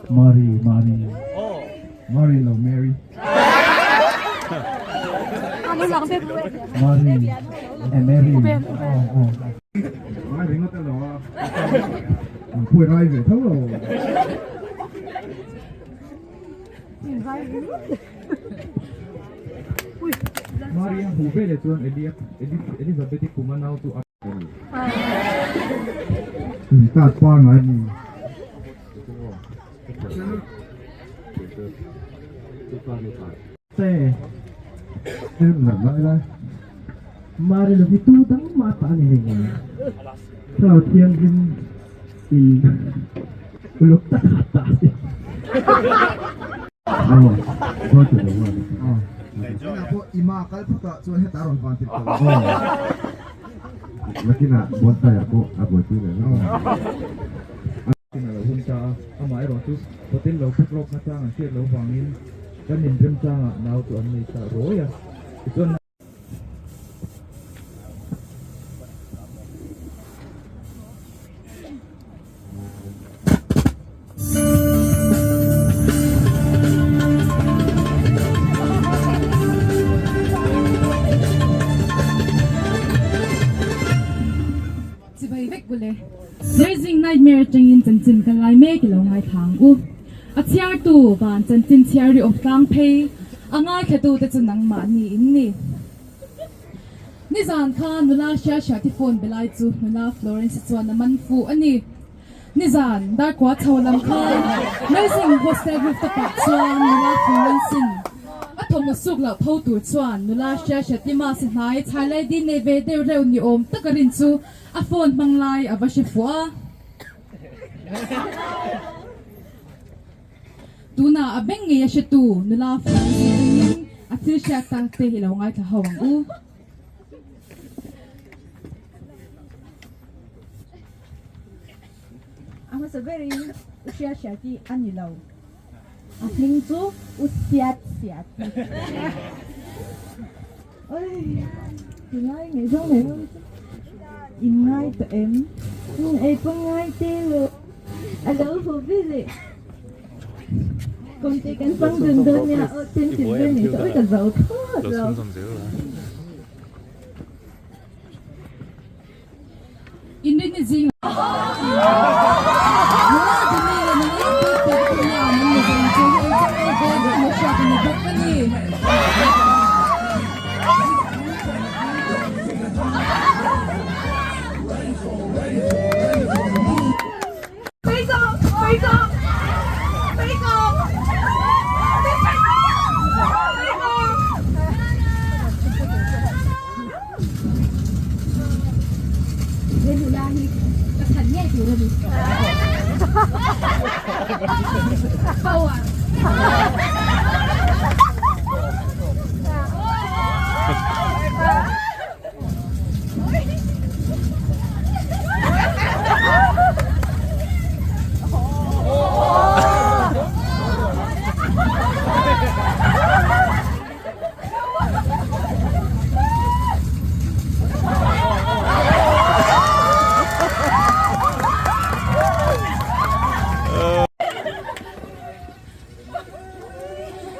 Mari, Mari. Mari lo Mary. Mari and Mary. Oh, oh. Ngai ringawt elo a. Phuai rai ve tho lo. Mari a hmuh veleh chuan Elizabeth-i kum a nau chu a Start pa ngai ni. Te Mari lo hi tu dang mah ta ani hei ngai. Thlarau Thianghlim in uluk tak a ta a si. Tunah pawh Ima kal phawtah chuan heta rawn van tir tawh lo. Nakinah bonfire pawh a buaipui leh vek ang. A lo hun ta a. Amaherawhchu hotel lo book lawk nachang an hriat loh vangin kan inremchangah nau chu an nei ta rawi a. Tichuan. Chibai vek bule. Nursing Nightmare atangin chanchin ka lai mek i lo ngaithla ang u. A chhiartu van chanchin chhiar ri awm tlang phei a ngaithlatu te chu nangmah ni in ni. Nizan kha nula hria hria ti phone be lai chu nula Florence chuan a man fuh a ni. Nizan darkua chho lam khan Nursing Hostel rooftop ah chuan nula Florence in a thawmhnaw suk loh tho tur chuan nula hria hria ti mahse hnai chhailai din nei ve deuh reuh ni awm tak a rin chu a phone hmang lai a va hre fuh a. Tunah a beng ngei a hretu nula Florence atangin a thil hriat tak te hi lo ngaithla ho ang u. A hmasa berin U Hria Hria tih a ni lo. A hming chu U Siat Siat. Oi, tunlai ngaihzawng nei ho chu in ngai tawh em? Ei pawh ngai te lo. A lo haw ve leh. Kawngte kan fang dun dawn nia aw ten chin vel nei chu oi ka zo thlawt lo. Inrinni zing Nula Dini leh Nula Puipuii te hian an ni veng chu hi engtin nge ve deuh mai hriat a ni bawk a ni. He nula hi ka chhan ngei tur a ni. Power.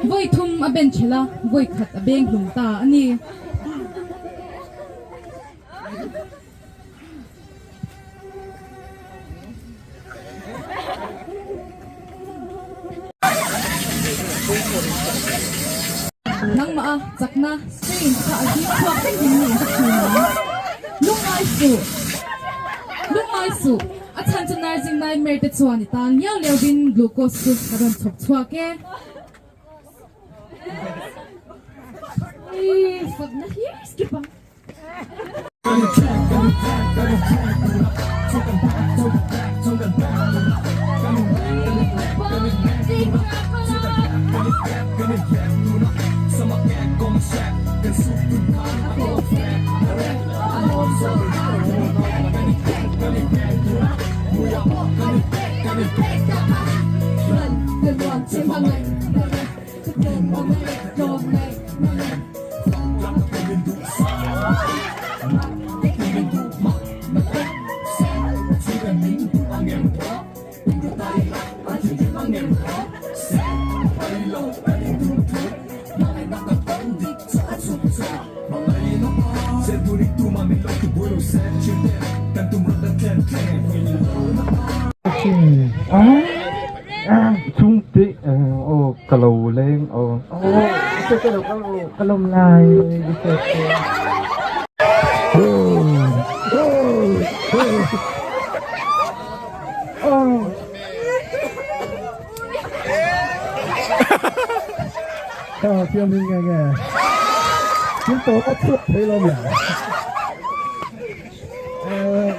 Vawi thum a ben thelh a, vawi khat a beng hlum ta a ni. Nangmah a chakna strain kha a hip chhuak vek ding niin ka hria ang. Lungngai suh! Lungngai suh! A chhan chu nursing nightmare te chuan i tan liau liau in glucose chu ka rawn chhawp chhuak e. Fakna hlir skip ang. Chungte aw ka lo leng aw ka lawm lai Siam in nge nge thil tawp a chhuak thei lo mi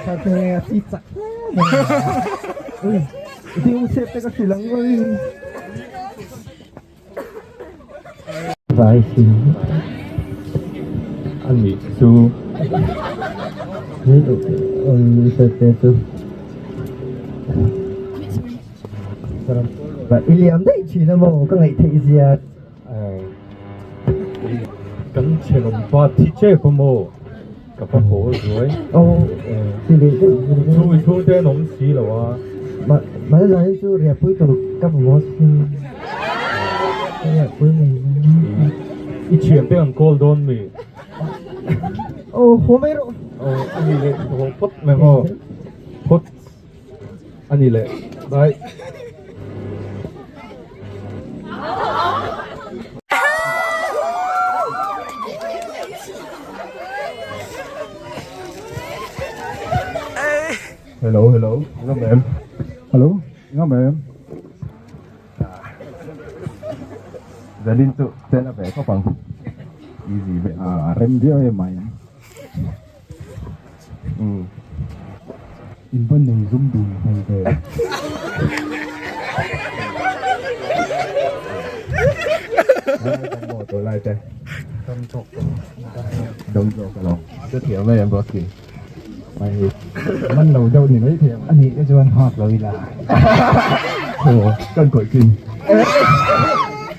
Ka nge a thi chak hle mai ui ding chep te ka hrilh ang ui Vai si a nih chu I liam daih thin a maw ka ngaih theih zia. Kan thenawm pa thi chep a maw ka va haw zuai. Aw ti leh daih. Chhung i chhung te an awm si lo a. Mahse zan hi chu riahpui tur ka mamawh si. Ka riahpui mai mai. I thian te an call dawn mi? Aw haw mai rawh. Aw a ni leh haw phawt mai maw phawt. A ni leh bye. Hello hello ngam em hello ngam em Zanin chu chen a ve khawp ang easy ve a rem viau em mai. In va nei zum dun hmel ve. Lai te dam zawk a lo ka thiam em Rocky mai man lo deuh ni mai thei ang a nih te chuan nghak lo ila aw kan khawih thin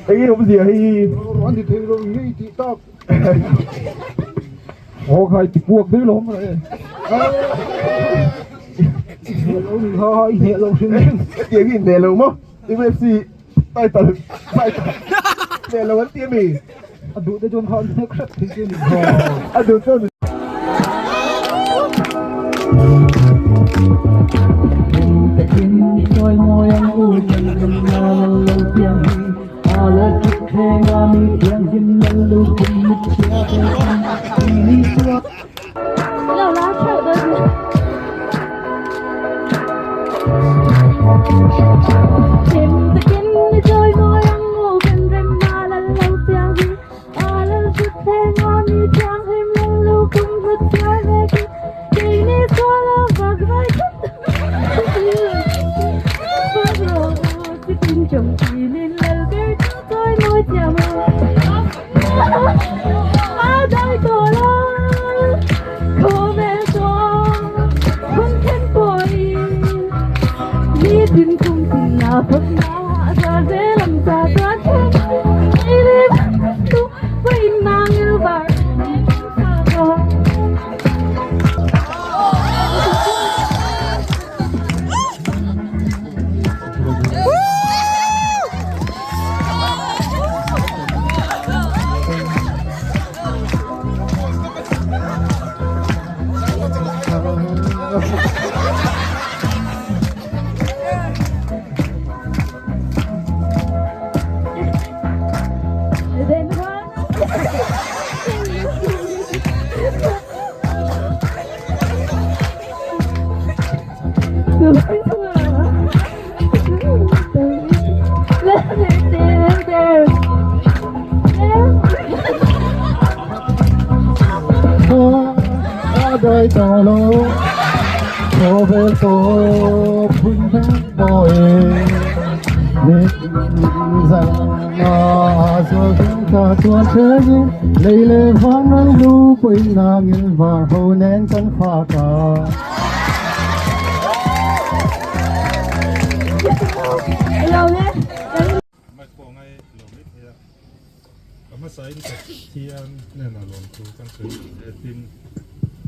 eng awmzia hi an ti thei lo ngei tih tak Aw khai ti puak daih lo mai e. Lo ni kha i hneh lo hrim hrim. Hetiang hi hneh lo maw? UFC title fighter hneh lo an ti ami? A duh te chuan kha an hnek hrep thei che ni kha. A duh chuan Ka hmasain Pathian hnenah lawmthu kan sawi leh tin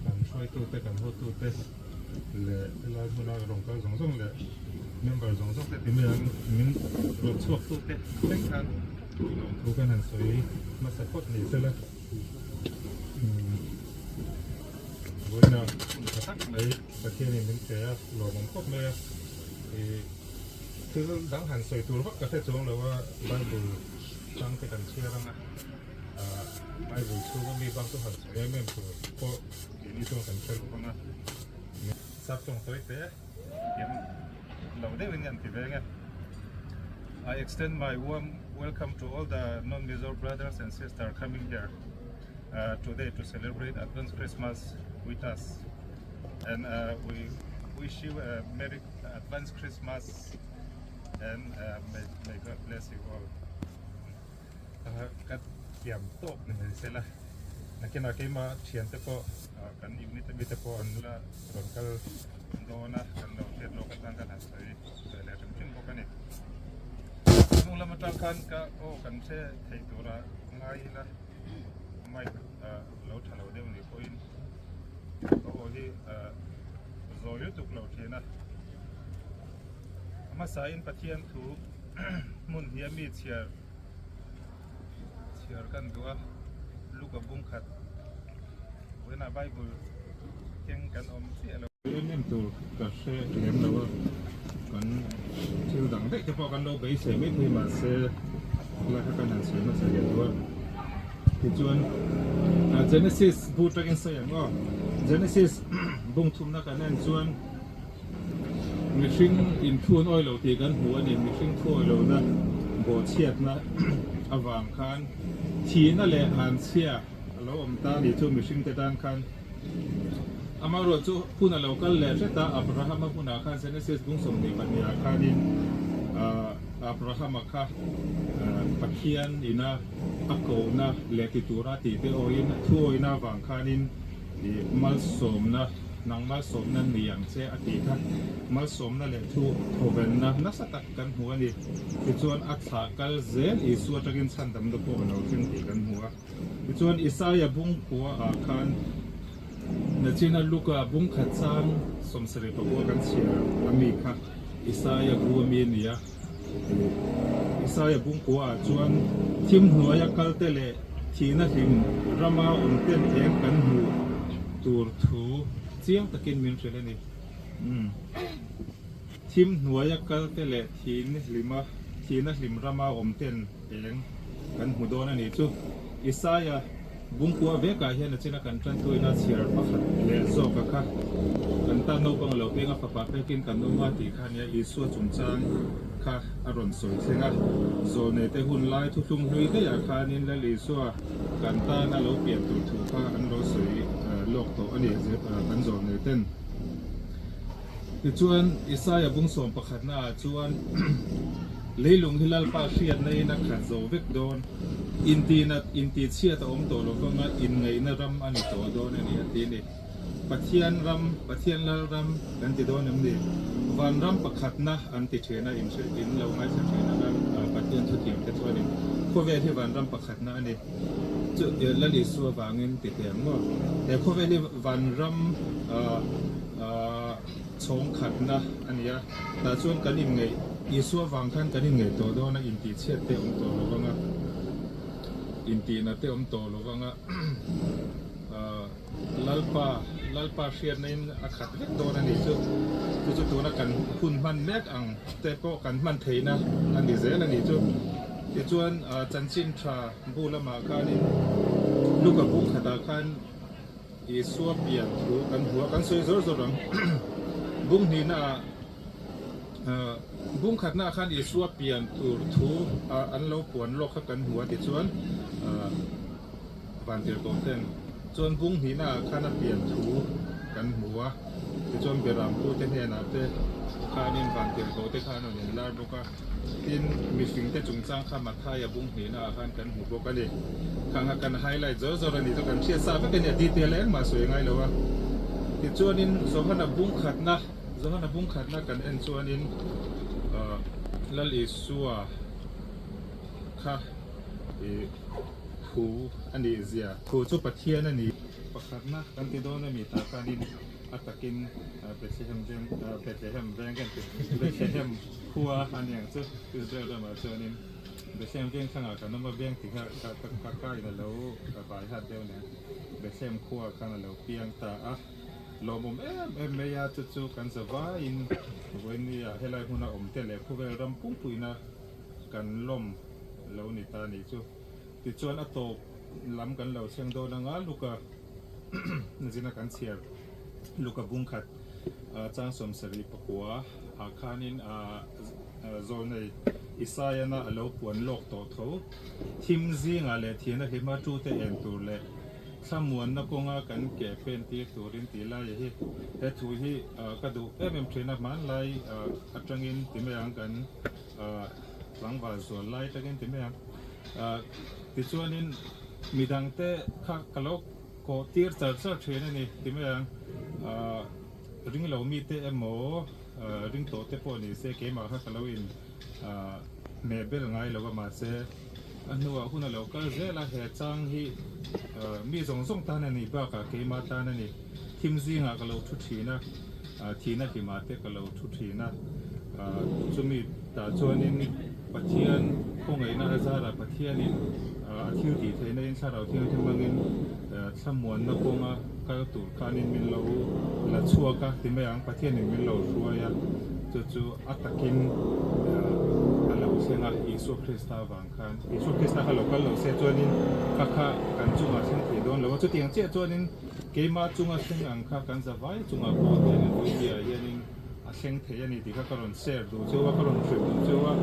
kan hruaitute, kan hotute leh helai hmuna rawn kal zawng zawng leh member zawng zawng te ti mai ang min rawn chhuaktute thleng khan lawmthu kan han sawi hmasa phawt ni sela. Vawiina hun tha tak mai Pathianin min pe a, lawmawm khawp mai a. Thil dang han sawi tur vak ka hre chuang lo a, Bible chang te kan chhiar ang a, Bible chhunga mi bak chu han sawi em em tur pawh tih ni chuan kan hre lo ang a. Sap tawng tawi te thiam lo deuhin an ti veng e. I extend my warm welcome to all the non-Mizo brothers and sister coming here today to celebrate Advance Christmas with us and we wish you a merry Advance Christmas and may may God bless you all. Ka thiam tawp ni mai sela nakinah keimah thiante pawh kan unit ami te pawh an la rawn kal dawn a kan lo hriat lawk atan kan han sawi ve leh hrim hrim bawk a ni. atang khan ka aw kan hre thei tura ngai ila mic lo tha lo deuh ni pawhin ka aw hi zawi lutuk lo thin a. A hmasain Pathian thu hmun hi a mi chhiar chhiar kan duh a, Luka bung khat vawiinah Bible keng kan awm chiah lo. Em em tur ka hre lem lo a, kan thil dang daih te pawh kan lo beisei mai thei mahse helai kha kan han sawi hmasa leh duh a. Tichuan Genesis bu atangin sawi ang aw, Genesis bung thumna kan en chuan Mihring inthun awi lo tih kan hmu a ni. Mihring thu awi lohna bawhchhiatna avang khan thihna leh hanchhia a lo awm ta a ni chu mihringte tan khan. Amaherawhchu hun a lo kal leh hret a, Abrahama hunah khan Genesis bung 22 ah khanin Abrahama kha Pathian ina a kohna leh ti tura tih te awiin thu awina avang khanin malsawmna Nang malsawmna ni ang che a tih kha malsawmna leh thu thawvenna nasa tak kan hmu a ni. Tichuan a thlah kal zel Isua atangin chhandamna pawh a lo thleng tih kan hmu a. Tichuan Isaia bung khua ah khan nachina Luka bung khat chang 74 kan chhiar a mi kha Isaia bu a mi a ni a. Isaia bung khua ah chuan thim hnuaia kalte leh thihna hlim rama awm ten eng kan hmuh tur thu chiang takin min hrilh a ni. Thim hnuaia kalte leh thihna hlima thihna hlim rama awm ten eng kan hmu dawn a ni chu. Isaia bungkua vekah hian a china kan tantuina chhiar pakhat leh zawka kha kan tan naupang a lo peng a, fapa pekin kan awm a tih kha nia Isua chungchang kha a rawn sawi thleng a. Zawlneite hun lai thuthlung hlui daihah khanin Lal Isua kan tana lo pian tur thu kha an lo sawi lawk tawh a ni kan zawlneiten. Tichuan, Isaia bung sawm pakhatnaah chuan, Leilung hi Lalpa hriatna in a khat zo vek dawn, intinat, intihchhiat a awm tawh lo vanga inngaihna ram a ni tawh dawn a ni, a ti a ni. Pathian ram, Pathian Lal ram kan ti dawn em ni? Van ram pakhatna an ti thin a, in hre, in lo ngaithla thin a, Lal, Pathian thutiam te chuanin khawvel hi van ram pakhatna a ni. Chu, Lal Isua vangin ti teh ang maw? He khawvel hi van ram, chhawng khatna a ni a, tah chuan kan inngeih, Isua vang khan kan inngeih tawh dawn a, intihchhiat te awm tawh lo vang a, intihna te awm tawh lo vang a, Lalpa, Lalpa hriatna in a khat vek dawn a ni chu, chu chu tuna kan hun hman mek ang te pawh kan hman theihna a ni zel a ni chu. Tichuan chanchin tha bu lamah khanin Luka bung khatah khan, Isua pian thu kan hmu a, kan sawi zawr zawr ang. Bung hnihnaah, bung khatnaah khan Isua pian tur thu an lo puan lawk kha kan hmu a tichuan vantirhkoh ten chuan bung hnihnaah khan a pian thu kan hmu a, tichuan Berampu te hnenah te khanin vantirhkoh te khan a rawn inlar bawk a. Tin, mihringte chungchang kha Mathaia bung hnihnaah khan kan hmu bawk a ni. Khang kha kan highlight zawr zawr a ni chu kan hriat sa vek a ni a, detail engmah sawi ngai lo a. Tichuanin Johana bung khatna, Johana bung khatna kan en chuanin Lal Isua kha ih thu a nih zia, thu chu Pathian a ni. Pakhatna kan ti dawn a mi tah khanin a takin Bethlehem veng, Bethlehem veng kan ti, Bethlehem khua a ni ang chu Israel ramah chuanin Bethlehem veng thlangah kan awm a, veng ti kha ka ka ka in a lo vai hat deuh nen Bethlehem khua khan a lo piang ta a, lawmawm em em mai a, chu chu kan za vaiin vawinia helai hmuna awm te leh khawvel ram pumpuina kan lawm lo ni ta nih chu. Tichuan a tawp lam kan lo thleng dawn anga Luka zina kan chhiar Luka bung khat chang 74 ah khanin zawlnei Isaiah-na a lo puan lawk tawh tho. Thim zingah leh thiana hlima tute en tur leh thlamuanna kawnga kan ke pen tir turin tih laia hi he thu hi ka duh em em thin a, hmanlai atangin ti mai ang kan tlangval zual lai atangin ti mai ang. Tichuanin midangte kha ka lo kawh tir char char thin a ni ti mai ang. Ring lo mite emaw ring tawh te pawh ni se keimah kha ka lo in. hmeh bel ngai lo a mahse a hnuah hun a lo kal zel a he chang hi mi zawng zawng tan a nih bakah keimah tan a ni. Thim zingah ka lo thu thin a, thihna hlimah te ka lo thu thin a, chumi tah chuanin Pathian khawngaihna a zarah Pathianin a thil tih theihna in thlarau thianghlim hmangin thlamuanna kawnga kal tur khanin min lo la chhuak a ti mai ang, Pathianin min lo hruai a, chu chu a takin a lo thleng a, Isua Krista vang khan. Isua Krista kha lo kal lo se chuanin kha kha kan chungah thleng thei dawn lo a, chutiang chiah chuanin Keimah chunga thleng ang kha kan zavai chungah pawh hianin Ruby-ah hianin a thleng thei a ni tih kha ka rawn share duh cheu a, ka rawn hrilh duh cheu a.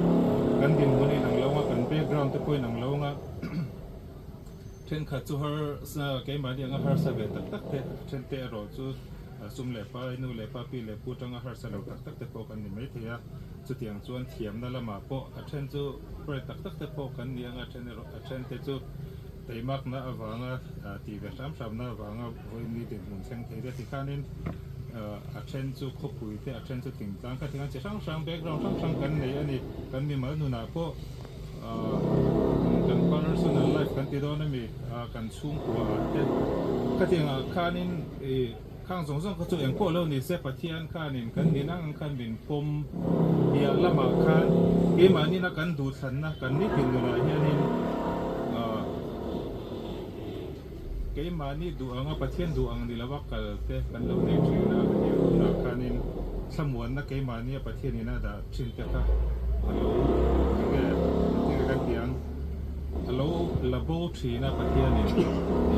Kan dinhmun a inang lo anga, kan background te pawh a inang lo anga, thenkhat chu harsa, keimahni anga harsa ve tak tak te, a then te erawh chu sum leh pa, nu leh pa, pi leh pu atanga harsa lo tak tak te pawh kan ni maithei a. Chutiang chuan thiamna lamah pawh a then chu bright tak tak te pawh kan ni anga, a then erawh a then te chu Teimakna avanga tih ve hram hramna avanga vawiin dinhmun thleng thei te tikhanin a then chu khawpui te a then chu tingtlang kha tikhan chi hrang hrang background hrang hrang kan nei a ni. Kan mimal nunah pawh kan personal life kan ti dawn a mi kan chhungkua ah te khatiangah khanin ih khang zawng zawng kha chu engpawh lo ni se Pathian khanin kan nihna ang khan min pawm piah lamah khan keimahni na kan duhthlanna kan nitin nunah hianin ah keimahni duh anga Pathian duh ang ni lova kal te kan lo nei thin a hetiang hunah khanin thlamuanna keimahnia Pathianin a dah thin te kha a lo enge engtin kan ti ang. A lo la bo thin a Pathianin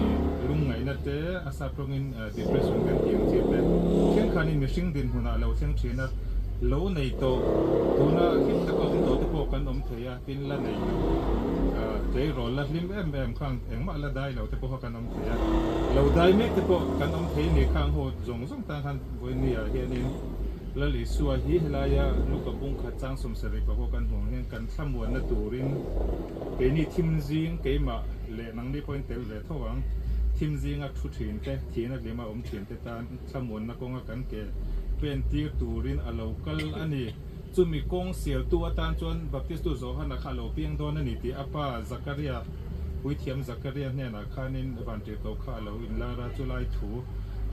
ih lungngaihna te a sap tawngin depression kan tih ang chi te thenkhanin mihring dinhmunah a lo thleng thin a, lo nei tawh tuna hlim taka awm tawh te pawh kan awm thei a, tin la nei lo tleirawl la hlim em em khang engmah la dai lo te pawh kha kan awm thei a, lo dai mek te pawh kan awm thei a ni khang ho zawng zawng tan khan vawinia hianin Lal Isua hi helaia Luka bung khat chang sawmsarih pakua kan hmuh ang hian kan thlamuanna turin keini thim zing keimah leh nangni pawhin tel ve tho ang. Thim zinga thu thin te, thihna hlima awm thin te tan thlamuanna kawnga kan ke pen tir turin a lo kal a ni. Chumi kawng sialtu atan chuan Baptistu Johana kha a lo piang dawn a ni tih a pa Zakaria, Puithiam Zakaria hnenah khanin vantirhkoh kha a lo inlar a, chulai thu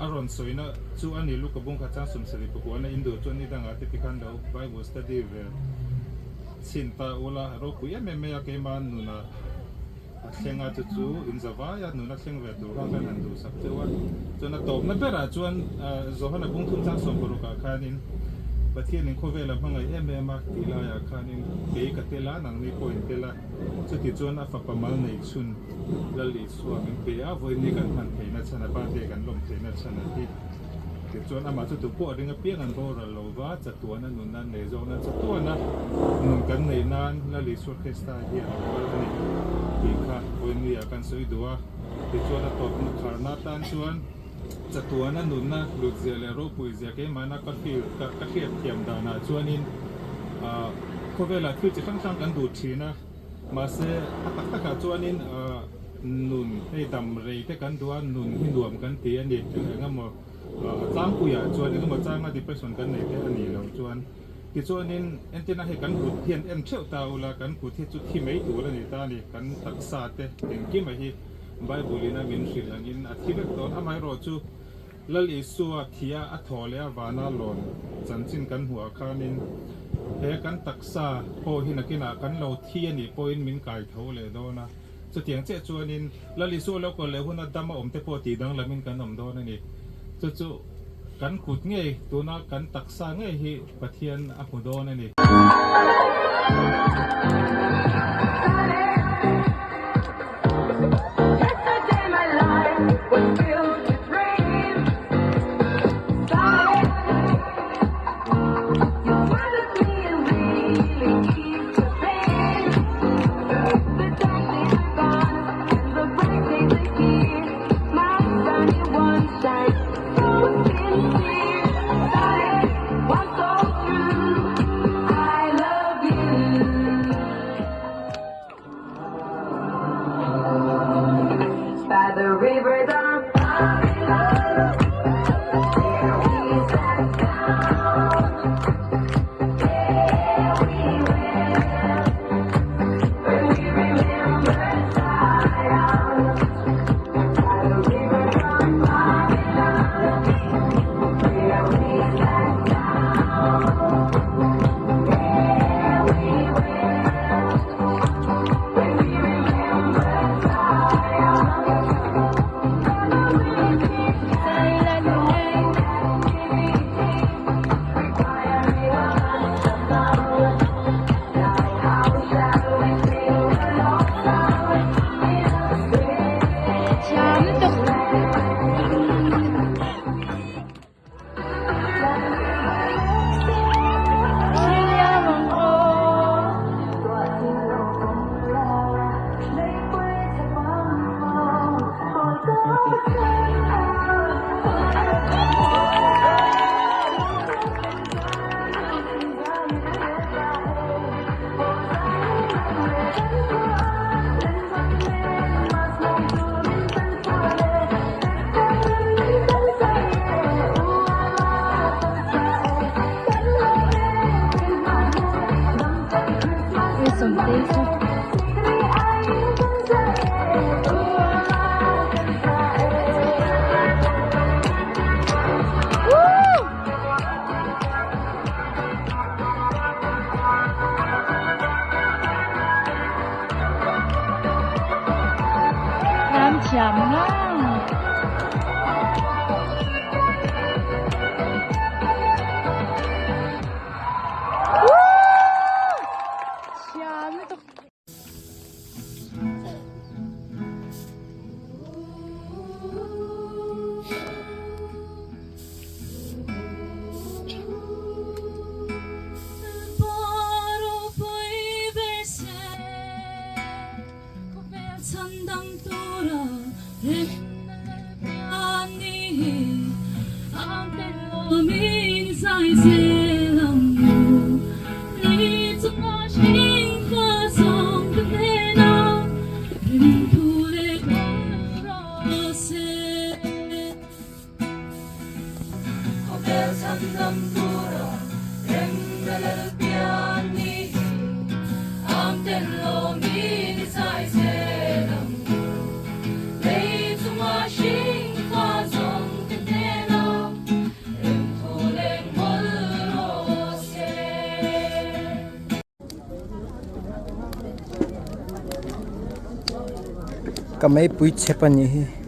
a rawn sawina chu a ni. Luka bung kha chang sawmsarih pakuana induh chuan ni dangah te tikhan lo Bible study ve chhin ta ula, ropui em em mai a keimah nunah a thleng a, chu chu in zavai a nuna thleng ve tur kha khan han duhsak cheu a. Chuan a tawpna berah chuan Johana bung thum chang sawmparukah khanin Pathianin khawvel a hmangaih em em a tih laiah khanin kei ka tel a, nangni pawh in tel a, chuti chuan a fapa mal nei chhun Lal Isua min pe a, vawiin kan hman theihna chhan a, birthday kan lawm theihna chhan a hi. Tichuan amah chu tupawh a ring apiang an boral lo va, chatuana nun an nei zawk nan chatuana nun kan neih nan Lal Isua Krista hi a lo kal a ni tih kha vawiin ah kan sawi duh a. Tichuan a tawp kharna atan chuan chatuana nunna hlutzia leh ropuizia keimahna ka feel ka ka hriat thiam danah chuanin ah khawvelah thil chi hrang hrang kan duh thin a. Mahse, a tak takah chuanin nun hei dam rei te kan duh a, nun hi nuam kan ti a ni. Eng emaw a tlangpuiah chuan eng emaw changa depression kan nei te a nih loh chuan. Tichuanin entirna hei kan kut hian en theuh ta ula, kan kut hi chu thi mai tur a ni ta a ni. Kan taksa te engkima hi Bible in a min hrilh angin a thi vek dawn. Amaherawhchu Lal Isua thia a thaw leh a vana lawn chanchin kan hmuh ah khanin he kan taksa pawh hi nakinah kan lo thi a nih pawhin min kai tho leh dawn a. Chutiang chiah chuanin Lal Isua lo kal leh huna dam a awm te pawh tih danglamin kan awm dawn a ni. Chu chu kan kut ngei tuna kan taksa ngei hi Pathian a hmu dawn a ni. Sawmtei chu. Lam thiam ngang. Thiam lutuk. Ka meipui chep a nih hi.